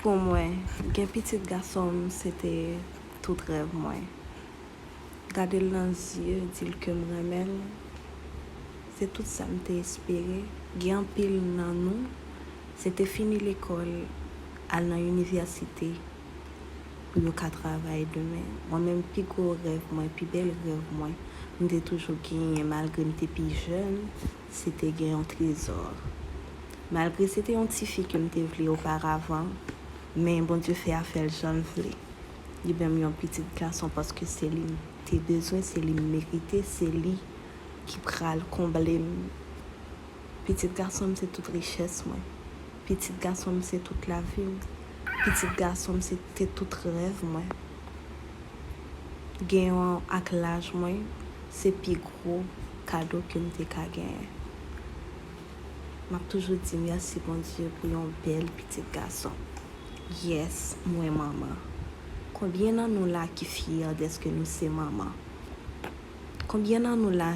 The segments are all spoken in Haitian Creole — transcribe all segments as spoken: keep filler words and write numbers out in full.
Pou mwen, gen pitit gason m, se te tout rèv mwen. Gade l nan zye, di l ke m renmen l, se tout sa m te espere. Gen anpil nan nou, se te fini lekòl, al nan inivèsite pou yo ka travay demen. Mwen menm, pi gwo rèv mwen, pi bèl rèv mwen, m te toujou genyen malgre m te pi jèn, se te gen yon trezò. Malgre se te yon tifi ke m te vle oparavan, men Bondye fè afè l jan l vle. Li ban m yon pitit gason paske se li m te bezwen, se li m merite, se li ki pral konble m. Pitit gason m se tout richès mwen. Pitit gason m se tout lavi m. Pitit gason m se te tout rèv mwen. Gen yon ak laj mwen, se pi gwo kado ke m te ka genyen. M ap toujou di mèsi Bondye pou yon bèl pitit gason. Yes, mwen manman. Konbyen nan nou la ki fyè dèske nou se manman? Konbyen nan nou la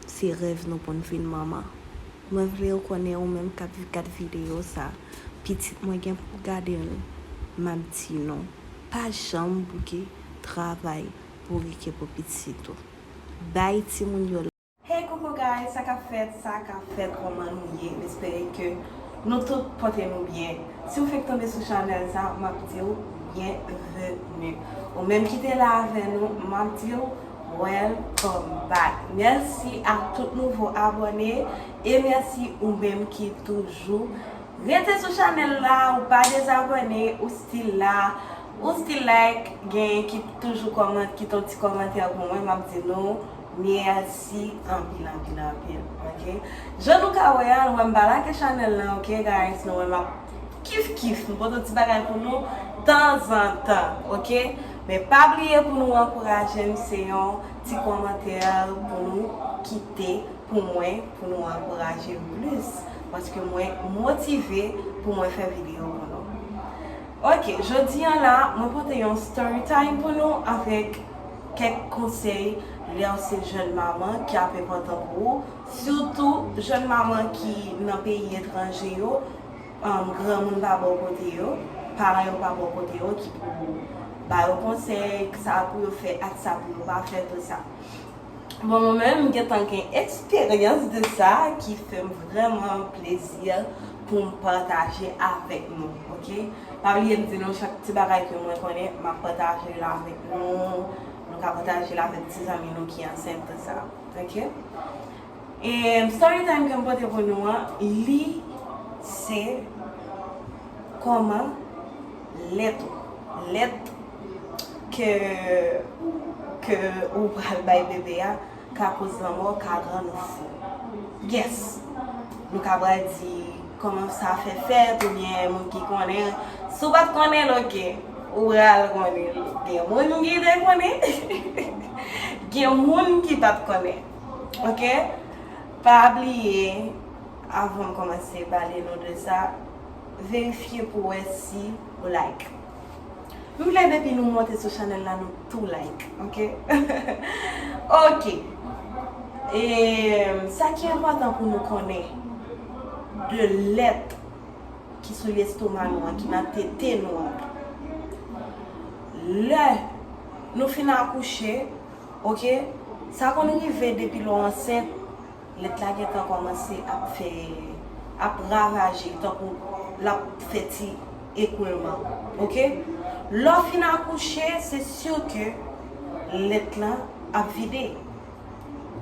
se rèv nou pou n vin manman? Mwen vle w konnen ou menm k ap gad videyo sa, pitit mwen gen pou gade l, m ap di nou, pa janm bouke travay pou rike pou pitit ou. Bay timoun yo. Hey, coucou guys, sa k ap fèt, sa k ap fèt, kòman nou ye? M espere ke nou tout pote nou byen. Si w fèk tonbe sou chanèl sa, m ap di w byenveni. Ou menm ki te la avè nou, m ap di w welcome back. Mèsi ak tout nouvo abòne e mèsi ou menm ki toujou rete sou chanèl la, ou pa dezabòne, ou still la, ou still like, gen ki toujou kòmant, kite yon ti kòmantè pou mwen, m ap di nou mèsi anpil, anpil, anpil, ok? Jan nou ka wè a, nou wè m pa lage chanèl la, ok, guys? Nou wè m ap kif kif, m pote yon ti bagay pou nou tanzantan, ok? Men pa bliye pou nou ankouraje m, se yon ti kòmantè pou nou kite pou mwen, pou nou ankouraje m plis, paske mwen motive pou mwen fè videyo pou nou. Ok, jodi a la, mwen pote yon story time pou nou avèk kèk konsèy lè w se jèn manman ki ap enpòtan pou ou, sitou jèn manman ki nan peyi etranje yo, um, granmoun pa bò kote yo, paran yo pa bò kote yo, ki pou ba yo konsèy, sa pou yo fè ak sa pou yo pa fè, tout sa. Bon, mwen menm, m gentan gen eksperyans de sa ki fè m vrèman plezi pou m pataje avèk nou, ok? Pa bliye m di nou chak ti bagay ke mwen konnen, m ap pataje l avèk nou. Nou ka pataje l avèk ti zanmi nou ki ansent, tout sa, ok? E story time ke m pote pou nou an, li se kòman lèt ou, lèt ke, ke ou pral bay bebe a ka koz lanmò, ka rann ou fou. Yes! Nou ka pral di kòman sa fè fèt, oubyen moun ki konnen. Si w pa t konnen l, ok, ou pral konnen l. Gen moun ki te konnen. Gen moun ki pa t konnen. Ok? Pa bliye, avan m kòmanse pale nou de sa, verifye pou wè si ou like. M vle depi nou monte sou chanèl la, nou tou like, ok? Ok. E sa ki enpòtan pou nou konnen de lèt ki sou lestoma nou an, ki nan tete nou an. Lè nou fin akouche, ok, sa konn rive depi lè w ansent, lèt la gentan kòmanse ap fè, ap ravaje, tankou l ap fè ti ekoulman, ok? Lè w fin akouche, se si ke lèt lan ap vide.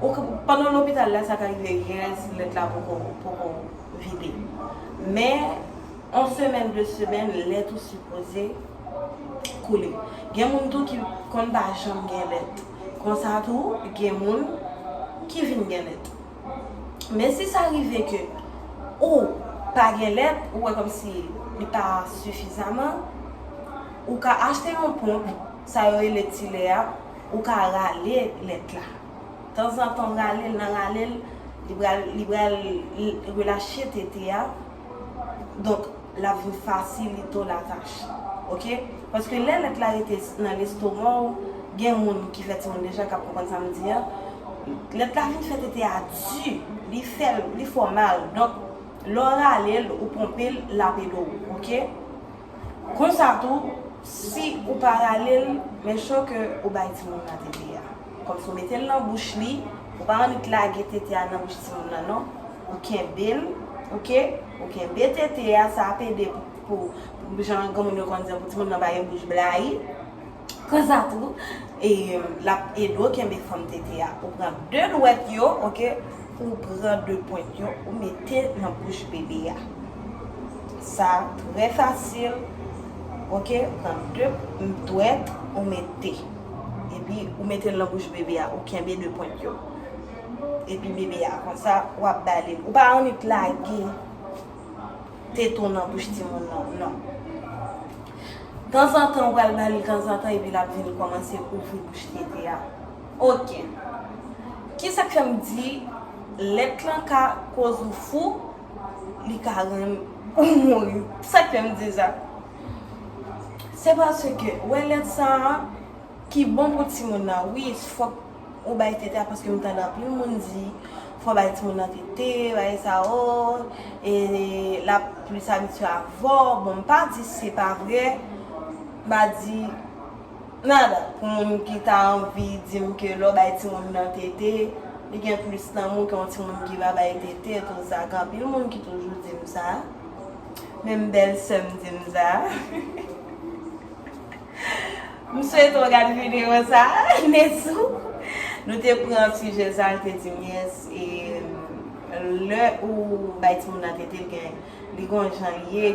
Ou k-, pandan w lopital la, sa ka rive, yes, lèt la poko, poko vide. Men, yon semèn, de semèn, lèt ou sipoze koule. Gen moun tou ki konn pa janm gen lèt. Konsa tou, gen moun ki vin gen lèt. Men si sa rive ke ou pa gen lèt, ou wè kòmsi li pa sifizaman, ou ka achte yon ponp, sa yo rele ti lè a, ou ka rale lèt la. Tanzantan w rale l, nan rale l, li pral, li pral relache tete a. Donk, l ap vin fasilite w latach. Ok? Paske lè lèt la rete nan lestoma w, gen moun ki fè timoun deja k ap konprann sa m di a. Lèt la vin fè tete a di, li fè l, li fè w mal. Donk, lè w rale l, ou ponpe l, l ap ede w. Ok? Konsa tou, si ou pa rale l, men cho ke ou bay timoun nan tete a. Kòmsi ou mete l nan bouch li, ou pa annik lage tete a nan bouch timoun nan non. Ou kenbe l, oke? Ou kenbe tete a, sa ap ede pou, pou, pou jan granmoun yo konn di, pou timoun nan pa gen bouch blayi. Konsa tou, e, l ap ede w kenbe fòm tete a. Ou pran de dwèt yo, oke? Ou pran de pwent yo, ou mete nan bouch bebe a. Sa trè fasil, oke? Ou pran de dwèt, ou mete. Epi ou mete l nan bouch bebe a, ou kenbe de pwent yo. Epi bebe a, konsa, w ap ba li l. Ou pa annik lage tete w nan bouch timoun nan, non. Tanzantan, ou pral ba li tanzantan, epi l ap vin kòmanse ouvri bouch tete a. Oke. Kisa k fè m di lèt lan ka koz ou fou, li ka rann ou mouri? Sa k fè m di sa? Se paske, wè lèt sa a, ki bon pou timoun nan. Wi, fòk ou bay tete a, paske m tande anpil moun di, fò bay timoun nan tete, bagay sa o, e l ap plis abitye avè w. Bon, m pa di se pa vre, m pa di nada. Pou moun ki ta anvi di m ke lè w bay timoun nan tete, li gen plis lanmou ke yon timoun ki pa bay tete, tou sa. Gen anpil moun ki toujou di m sa. Menm bèl sè m di m sa. M swete w gade videyo sa, Nesou. Nou te pran sijè sa, l te di m, yes, e lè ou bay timoun nan tete, l gen, li gon jan l ye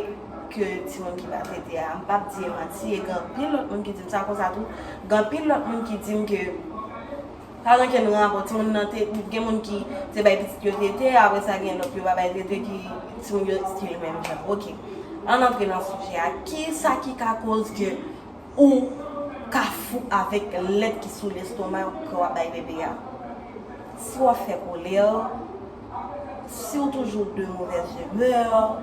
ke timoun ki pa tete a. M p ap di e manti, e gen anpil lòt moun ki di m sa konsa tou. Gen anpil lòt moun ki di m ke pa gen okenn rapò, timoun nan te, gen moun ki te bay pitit yo tete, apre sa gen lòt yo pa bay tete, ki timoun yo still menm jan. Oke. Ann antre nan sijè a. Kisa ki ka koz ke ou ka fou avèk lèt ki sou lestoma ke w ap bay bebe a? Si w ap fè kòlè, si w toujou de mauvaise humeur,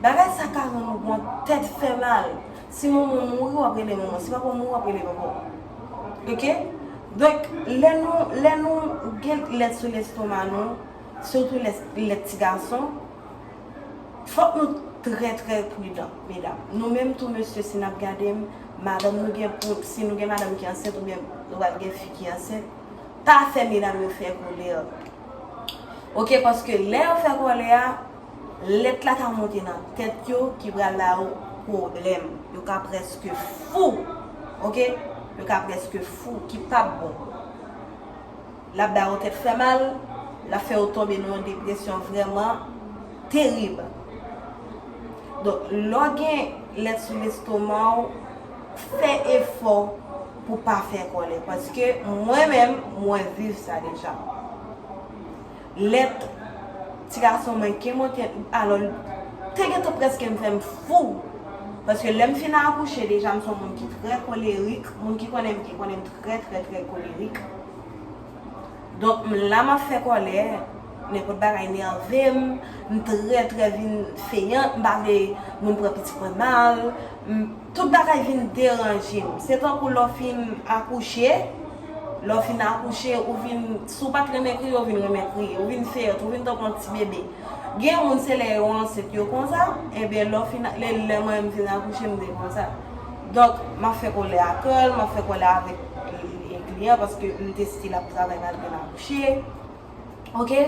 bagay sa ka rann ou gon tèt fè mal. Si manman w mouri, w ap rele manman w. Si papa w mouri, w ap rele papa w. Oke? Donk, lè nou, lè nou gen lèt sou lestoma nou, sitou lè, lèt ti gason, fòk nou trè, trè pridan, medam. Nou menm tou, mesye, si n ap gade m, madanm nou gen pou, si nou gen madanm ki ansent oubyen nou pral gen fi ki ansent, pa fè medam yo fè kòlè. Oke, paske lè yo fè kòlè a, lèt la ka monte nan tèt yo ki pral ba yo pwoblèm. Yo ka prèske fou. Oke? Yo ka prèske fou, ki p ap bon. L ap ba yo tèt fè mal, l ap fè yo tonbe nan yon depresyon vrèman terib. Donk, lè w gen lèt sou lestoma w, fè efò pou pa fè kòlè. Paske mwen menm, mwen viv sa deja. Lèt ti gason mwen ke monte, alò, te gentan prèske m fè m fou. Paske lè m fin akouche, deja m se yon moun ki trè kolerik. Moun ki konnen m, ki konnen m trè, trè, trè kolerik. Donk, m la m ap fè kòlè, nenpòt bagay nève m, m trè, trè vin feyant, m pa vle moun pran pitit mwen mal, m, tout bagay vin deranje m. Se tankou lè w fin akouche, lè w fin akouche, ou vin, si w pa t renmen kriye, ou vin renmen kriye, ou vin feyant, ou vin tankou yon ti bebe. Gen moun, se lè yo ansent yo konsa, enben, lè w fin, lè, lè mwen menm fin akouche, m te konsa. Donk, m ap fè kòlè ak kè l, m ap fè kòlè avèk, e, kliyan, paske m te still ap travay malgre m akouche. Oke?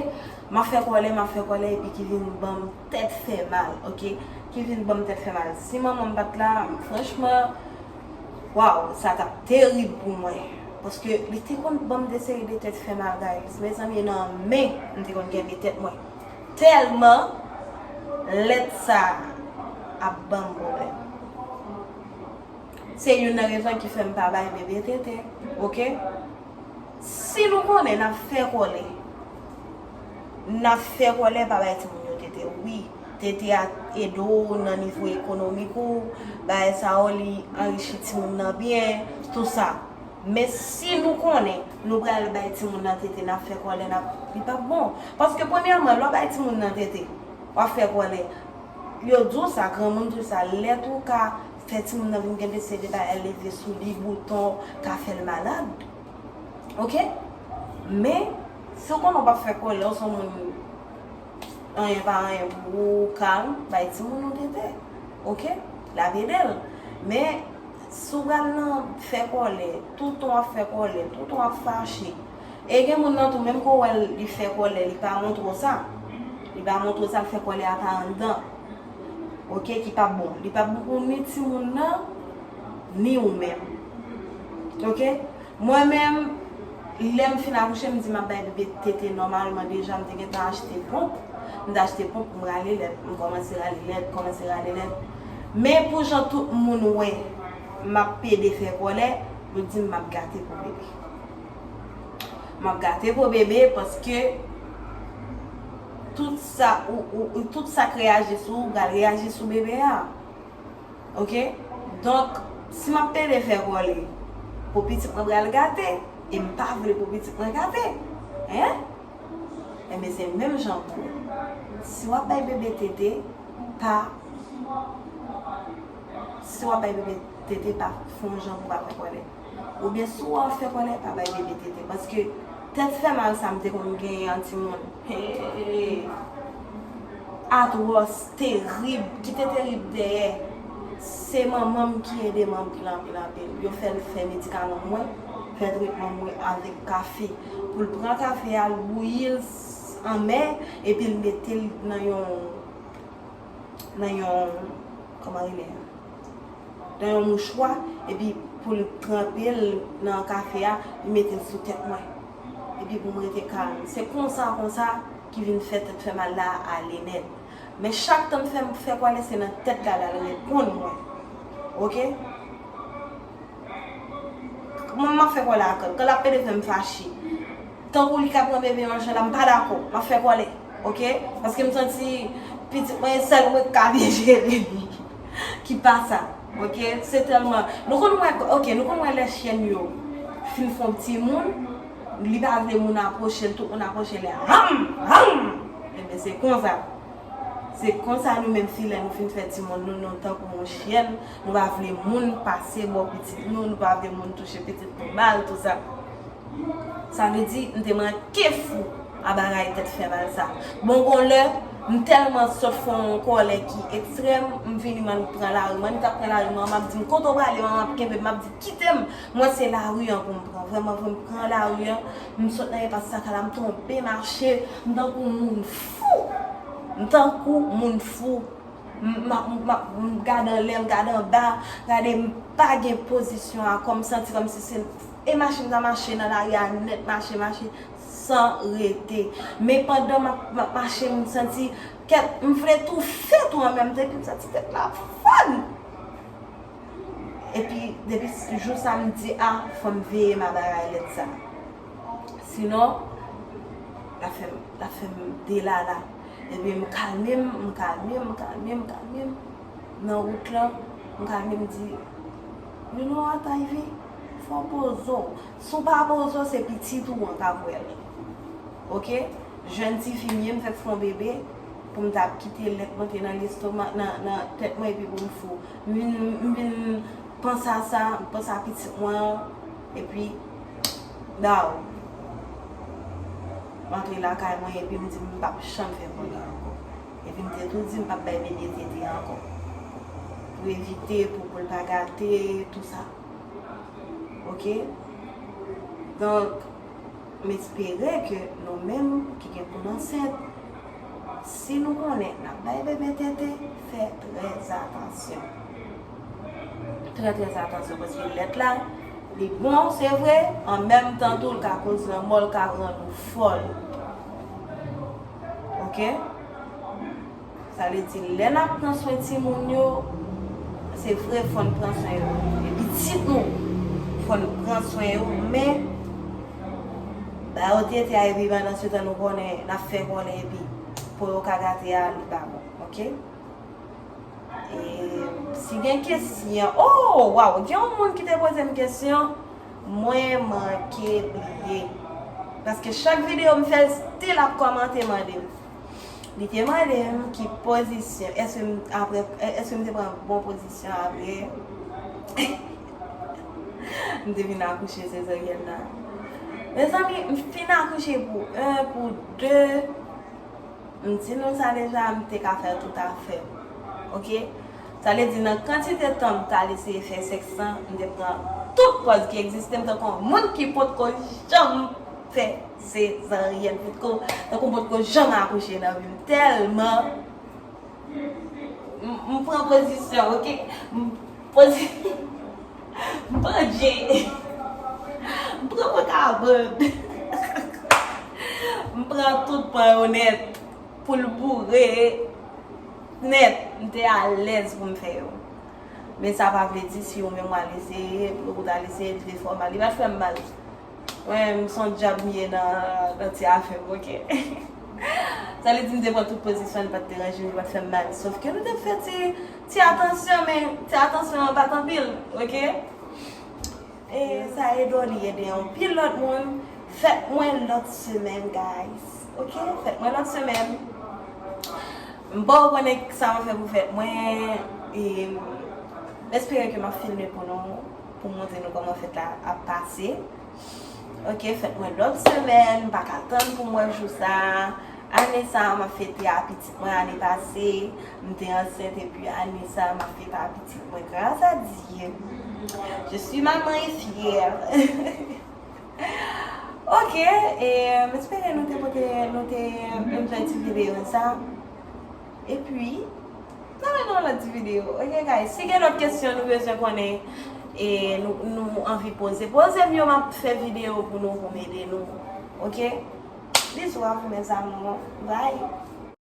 M ap fè kòlè, m ap fè kòlè, epi ki vin ban m tèt fè mal, oke? Ki vin ban m tèt fè mal. Si manman m pa t la, franchman, waw, sa t ap terib pou mwen. Paske li te konn ban m de seri de tèt fè mal, guys. Mezanmi, nan men, m te konn kenbe tèt mwen. Tèlman lèt sa ap ban m pwoblèm. Se youn nan rezon ki fè m pa bay bebe tete, oke? Si nou konnen n ap fè kòlè, n ap fè kòlè, pa bay timoun yo tete. Wi, tete a ede w nan nivo ekonomik ou, bagay sa yo, li anrichi timoun nan byen, tou sa. Men si nou konnen nou pral bay timoun nan tete, n ap fè kòlè, n ap, li p ap bon. Paske premyèman, lè w bay timoun nan tete, w ap fè kòlè. Yo di w sa, granmoun di w sa, lèt ou ka fè timoun nan vin gen de seri de bagay leve sou li, bouton, ka fè l malad. Oke? Men, si w konnen w p ap fè kòlè, w se yon moun anyen pa anyen pou ou, kalm, bay timoun ou tete. Oke? l ap ede l. Men, si w pral nan fè kòlè, toutan w ap fè kòlè, toutan w ap fache, e gen moun nan tou, menm ke w wè l, li fè kòlè, li pa montre w sa. Li pa montre w sa, l fè kòlè a pa anndan. Oke, ki p ap bon. Li p ap bon pou ni timoun nan, ni ou menm. Oke? Mwen menm, lè m fin akouche, m di m ap bay bebe tete nòmalman deja, m te gentan achte ponp. M te achte ponp, m rale lèt, m kòmanse rale lèt, kòmanse rale lèt. Men pou jan tout moun wè m ap pede fè kòlè, yo di m m ap gate po bebe. M ap gate po bebe paske tout sa ou, ou, ou- tout sa k reyaji sou ou pral reyaji sou bebe a. Oke? Donk, si m ap pede fè kòlè, po pitit mwen pral gate, e m pa vle po pitit mwen gate. Hein? Enben, se menm jan pou ou. Si w ap bay bebe tete, pa, si w ap bay bebe tete, pa fè yon jan pou w pa fè kòlè. Oubyen si w ap fè kòlè, pa bay bebe tete. Paske tèt fè mal sa m te konn genyen an timoun. Hey! Atwòs, terib, ki te terib dèyè. Se manman m ki ede m anpil, anpil, anpil. Yo fè l fè medikaman mwen, fè tretman mwen avèk kafe. Pou l pran kafe a, l bouyi l s- anmè, epi l mete l nan yon, nan yon, kòman rele a? Nan yon mouchwa, epi pou l tranpe l nan kafe a, li mete l sou tèt mwen. Epi pou m rete kalm. Se konsa, konsa ki vin fè tèt fè mal la ale nèt. Men chak tan m fè, m fè kòlè, se nan tèt la l al reponn mwen. Oke? Mwen, m ap fè kòlè ak l. Kan l ap pede fè m fache. Tankou li ka pran bebe yon jan la, m pa dakò. M ap fè kòlè. Oke? Paske m santi pitit mwen e sèl mwen k ka byen jere li. Ki pa sa. Oke? Se tèlman. Nou konn wè, oke, nou konn wè lè chyèn yo fin fè yon timoun, li pa vle moun apwoche l, tout moun apwoche l, li ranm, ranm! Enben, se konsa. Se konsa nou menm fi, lè nou fin fè timoun nou, nou tankou yon chyèn, nou pa vle moun pase bò pitit nou, nou pa vle moun touche pitit nou mal, tou sa. Sa vle di, m te manke fou a bagay tèt fè mal sa. Bon, gon lè, m tèlman sot fè yon kòlè ki ekstrèm, m vini m al pran lari. Manmi t ap pran lari, manman ap di m, "Kote w prale?" Manman ap kenbe m, ap di, "Kite m." Mwen, se lari an pou m pran. Vrèman vre, m pran lari an, m sot nan espas sa ka la, m tonbe mache, m tankou moun fou. M tankou moun fou. M, m, m, m gade anlè, m gade anba, gade m pa gen pozisyon ankò, m santi kòmsi se, e mache m ta mache nan lari a nèt, mache, mache, san rete. Men pandan m ap, m ap mache, m santi kèt, m vle toufe tou an menm tan, epi m santi tèt la fann. Epi, depi jou sa m di, a, fò m veye m a bagay lèd sa. Sinon, l ap fè m, l ap fè m delala. Epi m kalme m, m kalme m, m kalme m, m kalme m. Nan wout lan, m kalme m di, "You know what, Ivy? Fò w poze w. Si w pa poze w, se pitit ou an k ap wè l." Oke? Jèn tifi m ye, m fèk fè yon bebe, pou m ta kite lèt monte nan lestoma, nan, nan tèt mwen epi pou m fou. M vin, m vin panse a sa, m panse a pitit mwen an, epi, daw. M antre lakay mwen epi m di m p ap janm fè kòlè ankò. Epi m te tou di m p ap bay bebe tete ankò. Pou evite, pou, pou l pa gate, tou sa. Oke? Donk, m espere ke nou menm ki gen pou n ansent, si nou konnen n ap bay bebe tete, fè trè atansyon. Trè, trè atansyon, paske lèt la, li bon, se vre, an menm tan tou, l ka koz lanmò, l ka rann ou fòl. Oke? Sa vle di, lè n ap pran swen timoun yo, se vre, fò n pran swen yo. E pitit nou, fò n pran swen yo, men, ba yo tete a, epi pandan se tan nou konnen n ap fè kòlè, epi po yo ka gate a, li pa bon, oke? E si gen kesyon, oh, waw, gen yon moun ki te poze m kesyon, mwen manke bliye. Paske chak videyo m fè l, still ap kòmante mande m. Li te mande m ki pozisyon, èske m, apre, èske m te pran bon pozisyon apre m te vin akouche sezaryèn nan. Mezanmi, m fin akouche pou en, pou de, m di nou sa deja, m te ka fè tout afè. Oke? Sa vle di, nan kantite tan m t al eseye fè sèks lan, m te pran tout pòz ki egziste, m tankou yon moun ki potko janm fè sezaryèn, potko, tankou m potko janm akouche nan vi m. Tèlman m, m pran pozisyon, oke? M pozi-, m pran dje. M pran pran kabann. M pran tout pwen yo nèt. Pou l boure nèt. M te alèz pou m fè yo. Men sa pa vle di si ou menm w al eseye, ou t al eseye l te fè w mal. Li pa t fè m mal. Mwen, m se yon djab m ye nan, nan ti afè m, oke? Sa vle di m te pran tout pozisyon, li pa t deranje m, li pa t fè m mal. Sof ke nou te fè ti, ti atansyon, men ti atansyon an pa t anpil, oke? E sa ede w, li ede anpil lòt moun. Fèt mwen lòt semèn, guys. Oke? Fèt mwen lòt semèn. M pa konnen sa m ap fè pou fèt mwen. E m espere ke m ap filme pou nou, pou m montre nou kòman fèt la ap pase. Oke, fèt mwen lòt semèn, m pa ka tann pou m wè jou sa. Ane sa a, m ap fete a pitit mwen. Ane pase, m te ansent, epi ane sa a, m ap fete a pitit mwen. Gras a Dye. Je suis maman et fière. Oke, e m espere nou te pote, nou te enjoy ti videyo sa. Epi, n a wè nan yon lòt ti videyo. Oke, guys, si gen lòt kesyon nou bezwen konnen, e nou, nou anvi poze, poze m yo, m ap fè videyo pou nou, pou m ede nou. Oke? Bizou a vous, mes amours. Bye.